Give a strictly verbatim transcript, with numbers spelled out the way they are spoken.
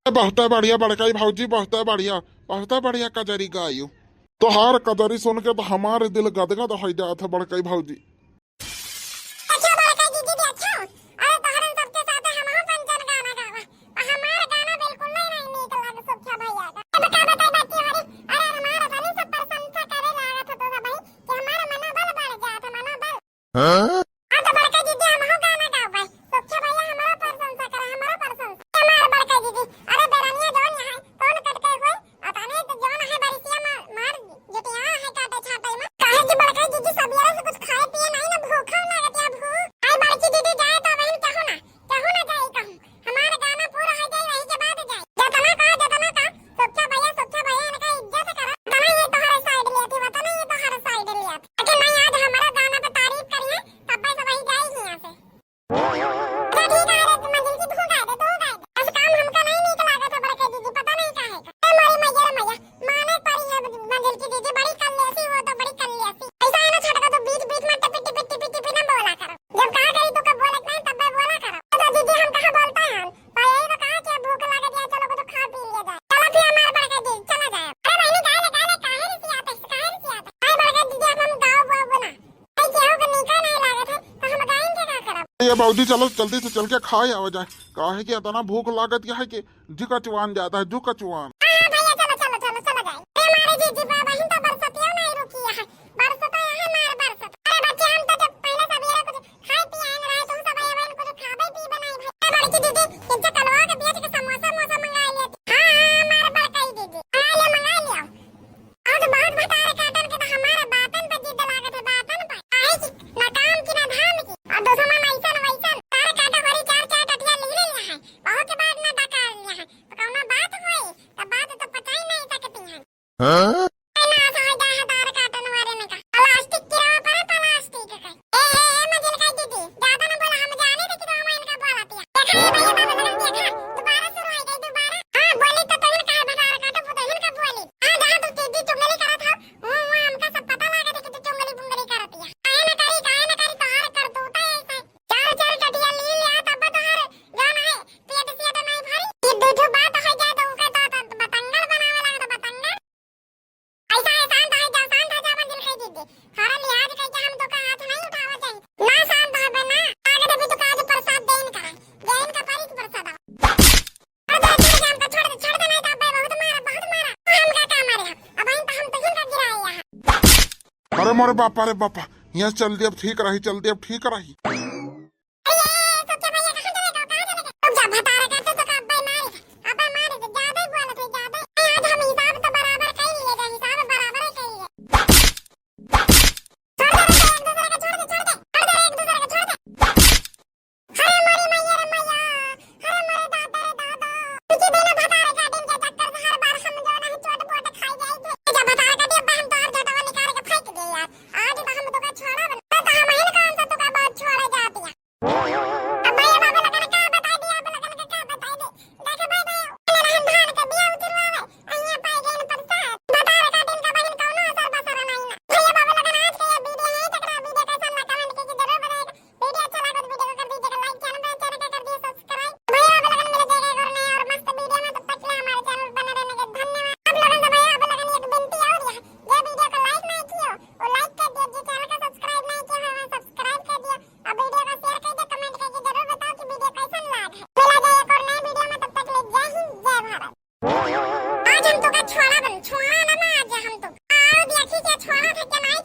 बहुते बढ़िया बड़कई भौजी, बहुते बढ़िया, बहुते बढ़िया कजरी गायू। तोहार कजरी सुन के तो हमार दिल गदगद होइ जात है बड़कई भौजी। अच्छा बड़कई दीदी, अच्छा। अरे तोहरन सबके साथ हमहू पंचन गाना गावा। आ हमार गाना बिल्कुल नहीं, नहीं नीक लागे सोख्या भैया का। अब का बताई बाकी हरी, अरे हमार तनी सब प्रशंसा करे लागत हो तो सब भाई कि हमार मनोबल बढ़ जात है, मनोबल। हाँ? हाँ तो बड़का दीदी हमहू गाना गावे। सोख्या भैया हमारा प्रशंसा करे, हमारा प्रशंसा। हमार बड़का दीदी, अरे बेरनिया जौन यहाँ कौन कट के होई? अतने तो जौन है बरिसिया मा-, मार जुटिया है काटे छाटे में। काहे कि बड़का दीदी सबेरे से कुछ खाए पिए नहीं ना, भूखा लागत या भूख। आई बड़की दीदी जाए तो बहन कहू ना, कहू ना जाए कहूँ। हमार गाना पूरा हो जाए वही के बाद जाए। जतना का, जतना का, सोख्या भैया, सोख्या भैया इनका इज्जत करा। तना ये तोहरे side लिया थी, तना ये तोहरे side लिया थी। लेकिन नहीं आज हमारा गाना पे तारीफ करिए, तब से वही जाए ही यहाँ से। अच्छा, ठीक है, अरे, मंजिल की तू गाय दे, तू गाय दे। बस काम हमका नहीं नीक लागत है, बड़के दीदी, पता नहीं काहे का। ए, मोरी मैया रे मैया, माने पड़ी है मंजिल की दीदी, बड़ी कल्लेसी हो तो, बड़ी कल्लेसी। ऐसा है ना, छोटका तो बीच, बीच में टिपी, टिपी, टिपी, टिपी ना बोला करो। जब कहा करी तो कब बोले के नहीं, तब बोला करो। तो दीदी, हम कहाँ बोलते हैं? भाई, यही तो कहा कि भूख लागत है, चलो, कुछ खा पी लिया जाए। चलो फिर हमारे बड़के दीदी, चला जाए। अरे बहनी, गाय ले, गाय ले, काहे रिसियात है, काहे रिसियात है? अरे बड़के दीदी, अब हम गाओ, गाओ, बोला। भाई, केहू के नीका नहीं लागत है, तो हम गाइन के का करब? ये बाबूजी, चलो जल्दी से चल के खाए आवा जाए, काहे कि इतना भूख लागत है कि जी कचवान जाता है, जी कचवान। हाँ, हाँ, भैया, चलो, चलो, चलो, चलो जाए। ए, मारे जीजी बाबा, हम तो बरसतिया नहीं रुकी है, बरसता है, मार बरसत। अरे बच्चे, हम तो जब पहले सवेरे कुछ खाए पिए आए रहे, तुम सब आए हुए, कुछ खाबे पीबे नहीं भाई। ए, बड़की दीदी, इनसे कलवा के बेच के समोसा, मोसा मंगा लेती। हाँ, हाँ, मार बड़काई दीदी, मंगा लिया, मंगा लिया। आज बहुत भतार काटन के तो हमारे बातन पे जिद लागत है, बातन पे। काहे कि ना काम की ना धाम की। और दुश्मन ऐसन वैसन। तार काटा भरी चार चार टटिया ले ले लिया है। बहुत के बाद ना डकार लिया है। तो कौनो बात होई, तो बात तो पचाई नहीं सकती हैं। हाँ? ए ना तो हो जा है तार काटन वाले ने का। प्लास्टिक की रवा पर प्लास्टिक का। ए, ए, ए, मजिल का दीदी, ज्यादा ना बोला, हम जाने थे कि तो हम इनका बोला दिया। देखा ये भैया बाबा लोगन देखा, दोबारा शुरू हो गई, दोबारा। हाँ, बोली तो तुहिन काहे भतार काटो, वो तुहिन का बोली। हाँ, जहाँ तू दीदी चुगली करत हो, वो, वो हमका सब पता लागत है कि तू चुंगली बुंगली करत है। काहे ना करी, काहे ना करी, तोहार करतूता ऐसा है। चार, चार टटिया ली लिया, तब तोहार जौन है, पेट सेट नहीं भरी। ये दो ठो बात हो जाए तो ओके तो, तो बतंगड़ बनावे लागत, बतंगड़। ऐसा है, शांत हो जा, शांत हो जा, मंजिल कह दीदी। हमारा लिहाज करके हम तो का हाथ नहीं उठावा चाहिए। ना शांत हो बे ना। आगे देवी तो का आज प्रसाद देन का है। देन का पारी की प्रसाद। छोड़ दे, छोड़ दे, हमका छोड़ दे, छोड़ दे, नहीं तो अब्बे बहुत मारा, बहुत मारा। हमका का मारे हम? अब इन तो हम तो हिनका गिराए यहाँ। अरे मोरे बापा रे बापा, यहाँ चल दे, अब ठीक रही, चल दे, अब ठीक रही। अरे, ये सोचे भैया, कहाँ चले गए, कहाँ चले गए? रुक जा, भतारे काटे तो का अब्बे मारे, अब्बे मारे तो ज्यादा ही बोलत है, ज्यादा ही। आज हम हिसाब तो बराबर कर लिए, हिसाब बराबर ही कर लिए। छोड़ दे, छोड़ दे, एक दूसरे का छोड़ दे, छोड़ दे, छोड़ दे, एक दूसरे का छोड़ दे। अरे मोरी मैया रे मैया, अरे मोरे दादा रे दादा। इसी बिना भतारे काटिन के चक्कर से हर बार हम जो नहीं चोट पोट खाई जाई थे। जब भतारे काटे, अब हम तोहर झटवा निकाल के फेंक दे यार। आज तो हम तोका छोड़ा बना, तो हम ही काम से तोका बहुत छोड़े जाती है। अब भाई, अब आप लोगन का बताई दी, आप लोगन का का बताई दी। देखे भाई, भाई, हमने रहन धान के बिया उतरवावे, अइया पाई गइन प्रसाद। भतार काटिन का बहिन कौनो असर बसर नहीं ना। भैया बाबा लोगन आज के ये वीडियो यहीं तक रहा। वीडियो कैसन लगा comment करके जरूर बताइएगा। वीडियो अच्छा लगा तो वीडियो को कर दीजिएगा like, channel पे channel का कर दिए subscribe। भैया बाबा लोगन मिल जाएगा एक और नया और मस्त वीडियो में, तब तक के लिए हमारे channel पर बने रहने के धन्यवाद। आप लोगन से भैया बाबा लोगन एक विनती और है, ये वीडियो को like नहीं कियो, वो like कर दियो, जो channel का subscribe नहीं किया है, वो subscribe कर दियो। अब वीडियो का share कर दे, comment करके जरूर बताओ कि वीडियो कैसन लाग है। मिला जाए एक और नए वीडियो में, तब तक ले जय हिंद, जय भारत। आज हम तो का छोड़ा बन, छोड़ा ना, ना आज हम तो। आओ देखी क्या छोड़ा था, क्या नहीं।